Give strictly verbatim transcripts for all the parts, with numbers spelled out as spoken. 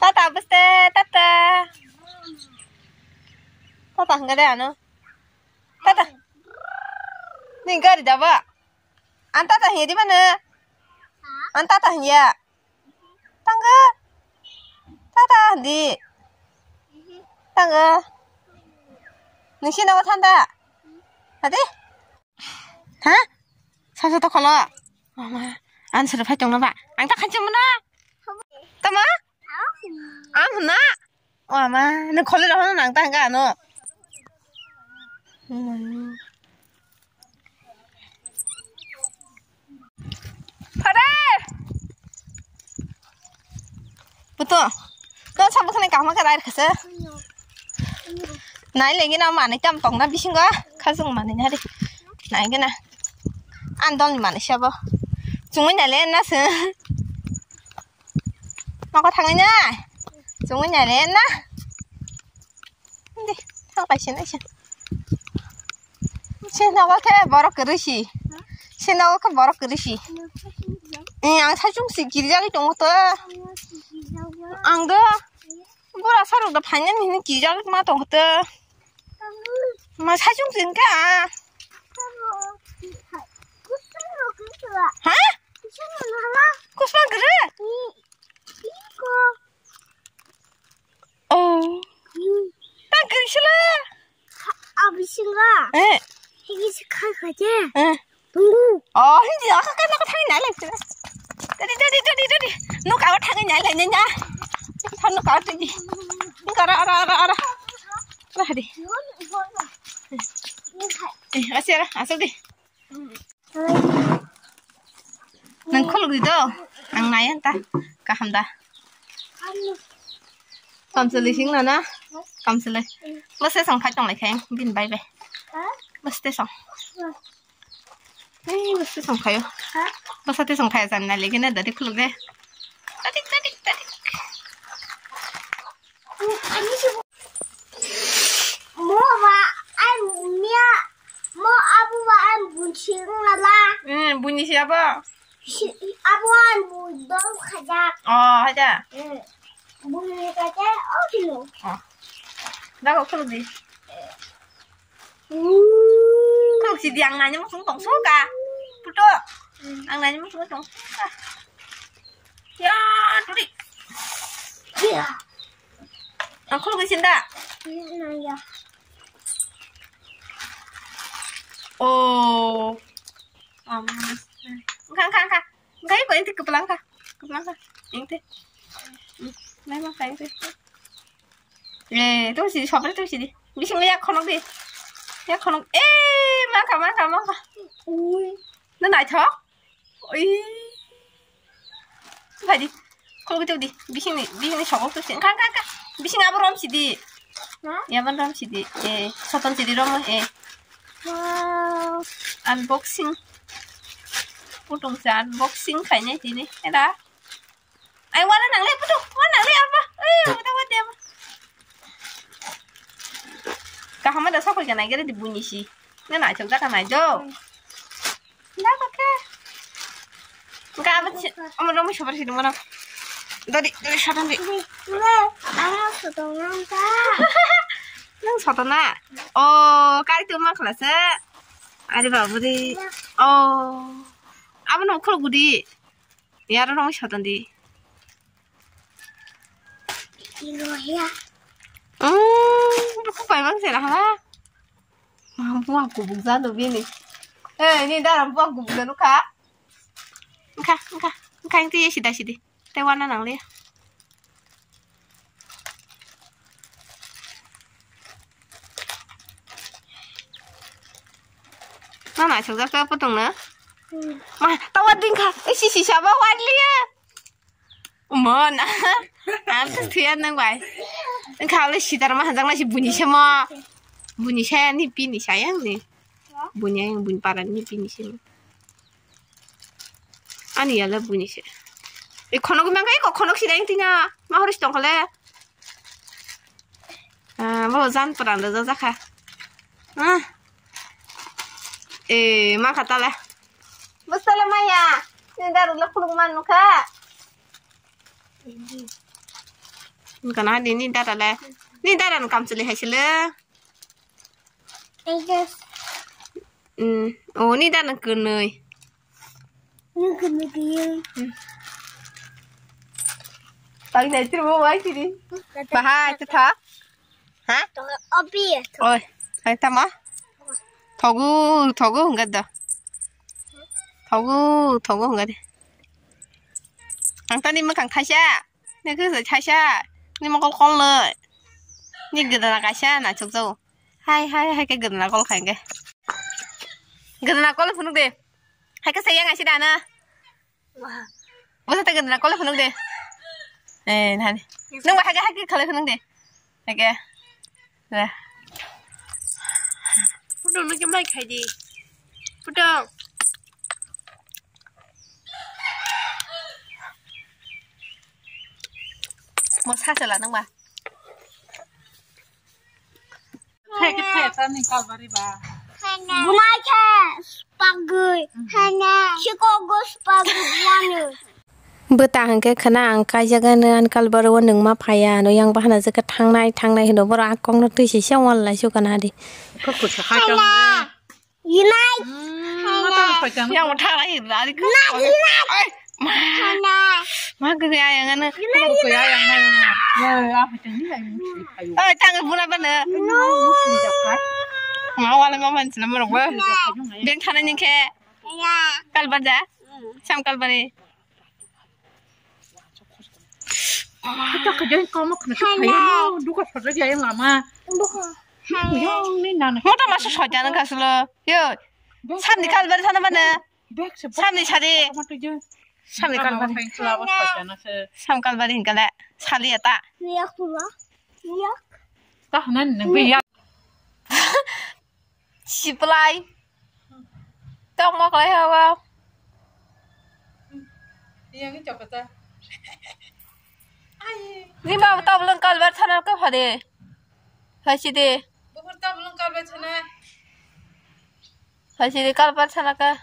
Tata bwste, tata. Tata hwnkha de ano. Tata. Ni gari da ba? Ang tata hinya di ba no? Ang tata hinya. Tangga. Tata di. Tangga. Nisi nawa thanda. Hadi? Ha? Sasa to kholo. Mama, answer phai tongna ba. Ang ta khanchi muna. Tama? Ang na. O ama, nang kholo rohno nang ta hanga ano. Pare. Puto. Ko sabu khane kama ka rai khase. Nai lengi na mane tam tong na bisingo. Khajung mane na de. Nai gana. An dol ni mane sabo. Chungwi na le na se. Nogo thangwi nai. Chungwi nai le na. Hindi, thang pai se nai se. Se nogo khe borok kwrwi si. Se nogo khe borok kwrwi si. Eh, ang saichung si girjagwi tongo to. Ang do bura sarok do phainani hini girjagwi ma tongo to. Ma saichung si hwnkhe a. Ha? Kusma kwrwi? Oh. Hmm. Tang kiri sila. Abi singa. Eh. Higi si khai khai je. Eh. Tunggu. Oh, hindi aku kan aku thang nai lagi. Tadi, tadi, tadi, tadi. Nu kau thang nai lagi nya. Thang nu kau tadi. Ini kau ara, ara, ara, ara. Ara hadi. Eh, asal, asal di. Nang khuluk di do. Ang nai anta. Kaham da. Kamsali sing na na. Kamsali. Bwsai song phai tong lai khai. Bin bai bai. Bwsai song. Ei, bwsai song khayo. Bwsai te song phai jan na legi na dadi khuluk de. Tadik, tadik, tadik. Mo ba ai mia, mo abu ba ai bunsi ngala. Hmm, bunyi siapa? Si abu ai bu dong khajak. Oh, aja. Hmm. Bunyi kaje oh dilo. Oh. Dah kok khuluk di. Khuluk si di ang nanya mo sung tong so ka. Puto. Ang nanya mo sung tong so ka. Ya, tuli. Ya. Ang khuluk isin da. Iya. Oh. Engka, engka, engka. Engka, iko, ente kepelang ka. Kepelang ka. Ente. Hmm, mai mangka ente. Eh, tong sidi, sobre tong sidi. Bising ya khonok di. Ya khonok. Eh, mangka, mangka, mangka. Ui. Na naithok. Ui. Phai di. Khuluk di. Bising ni, bising ni sogok tu si. Engka, engka, engka. Bising abo rom sidi. Ha? Ya ban rom sidi. Eh, soton sidi rom eh. Wow. Unboxing. Putung sa unboxing khainai tini. Era. Ai, wana nang le, putu, wana nang le, apa? Eh, apa, apa, apa? Kaham ada sokol ka nai gere di bunyi si. Nang nai chok jaka nai jo. Dah pakai. Enggak apa sih? Om romi sabar sih mana? Dari, dari sana di. Ini, ini, ah, sotong nang ta. Nang sotong na? Oh, kari tu mak lah se. Ada babu di. Oh. Apa nang khuluk di? Yaro rong soton di. Ilo ya. Hmm, buku pai bang sera hala. Mampu aku buksa tu bini. Eh, ini dalam buku buksa tu kak. Engka, engka, engka yang tu ya sida sidi. Tewana nang le. Mana chok jaka potong na? Hmm. Ma, tawa dingkha. Eh, si, si, saba wan liya. Umon. Ang tuh tuyan nang bai. Engkha le sidar ma hanjak na si bunyi se mo. Bunyi se ni pini sayang ni. Bunyi yang bunyi paran ni pini se mo. Ani yala bunyi se. E khonok mang kai ko khonok si dang tina. Ma horis tong kale. Ah, bo jan pran da jakha. Ah. E ma khatala. Bustala maya. Ni daru la khuluk man nukha. Kana di ni dada le. Ni dada no kamchwlwi hai sile. Thank you. Hmm. Oh, ni dada no kwnwi. Ni kwnwi kiyung. Hmm. Tang nai tiri mo wai tiri. Bahai tha. Ha? Opi. Oi, hai tama. Thogu, thogu hwnga da. Thogu, thogu hwnga de. Ang tani mwkhang thaisa. Ni khe thaisa. Ni mokol kol noi. Ni gdana kaisa na chukjao. Hai, hai, hai khe gdana kol khai khe. Gdana kol phunuk de. Hai khe saya ngaisi dana. Bwsa ta gdana kol phunuk de. Eh, nani. Nung ba hai khe, hai khe khalai phunuk de. Hai khe. Re. Putong no khe mai khai di. Putong. Mo sa se la nang ba. Thek thek ta ni kalbari ba. Bunai khe spagwi. Hana. Chiko go spagwi buanu. Bwta hwnkhe khwna ang kaijagano ani kalbaro o nwngma phaiya ano yang bahana jwkhe thangnai thangnai hino borok a kokno twi sisa wanlai sukana di. Kokno saha chang. Yunai. Yang mo thangnai hino ari ko. Yunai. Ai, ma. Hana. Ma gwi ayang ano. Yunai. Ko ayang na. Ya ya ha tang ni ai mo si phayo. Oi tang buna bana. No. Mo si da phai. Ma wala ma man sina mo rok ba. Beng thana ni khe. Ya. Kalbar da. Sam kalbari. Kita kerja kau mah kena kaya duka saja dia yang lama. Yang ni nana. Mota masuk saja nang kaslo. Yo. Samni kalbar sana mana? Samni sari. Samni kalbar. Sam kalbar hingkale. Sali ata. Yak pula. Yak. Tah nan nang ya. Siplai. Tong mo klai hawa. Yang ni chokota. Ai. Ni ba tabulong kalbar thana ka phade. Phai si de. Bukur tabulong kalbar thana. Phai si de kalbar thana ka.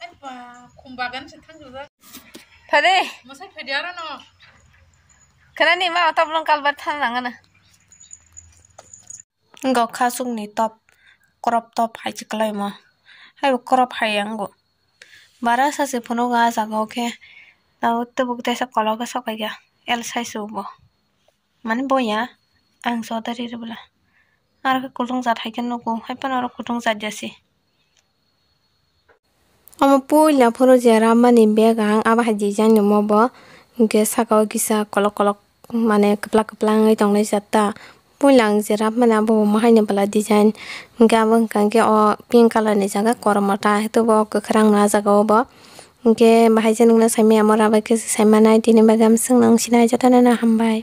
Ai ba, khum bagan se thang jora. Phade. Masai phade ara no. Khana ni ma tabulong kalbar thana ngana. Wngkha khasukni top, crop top hai se kwlaimo. Haibo crop hai ya wngbo. Bara sachi phunukgo ah jagao khe, tabuk tubuk teisa kolok khe sok khaikha, L size rokbo. Mani boya, ang jotari rwbwla. Aro khe kutung jat hai khe nugo, hai phano oro kutung jat ya se. Omo puila phuru je rammani bag ang abo hai design ni omo bo, hwnkhe saka o kisa kolok kolok mane kwplak kwplak wngwi tongnai jat ta. Puila ang je rammani abo bo haino bwla design, hwnkhe abo hwnka hwnkhe o pink colour ni jaga kormo ta, hwtwbo kwkhwrang no ah jaga o bo. Hwnkhe bahai se nwngno saimanya mo rabai khe se saimanai, tini bagwi ang swngno wng sinai, jotono no hambai.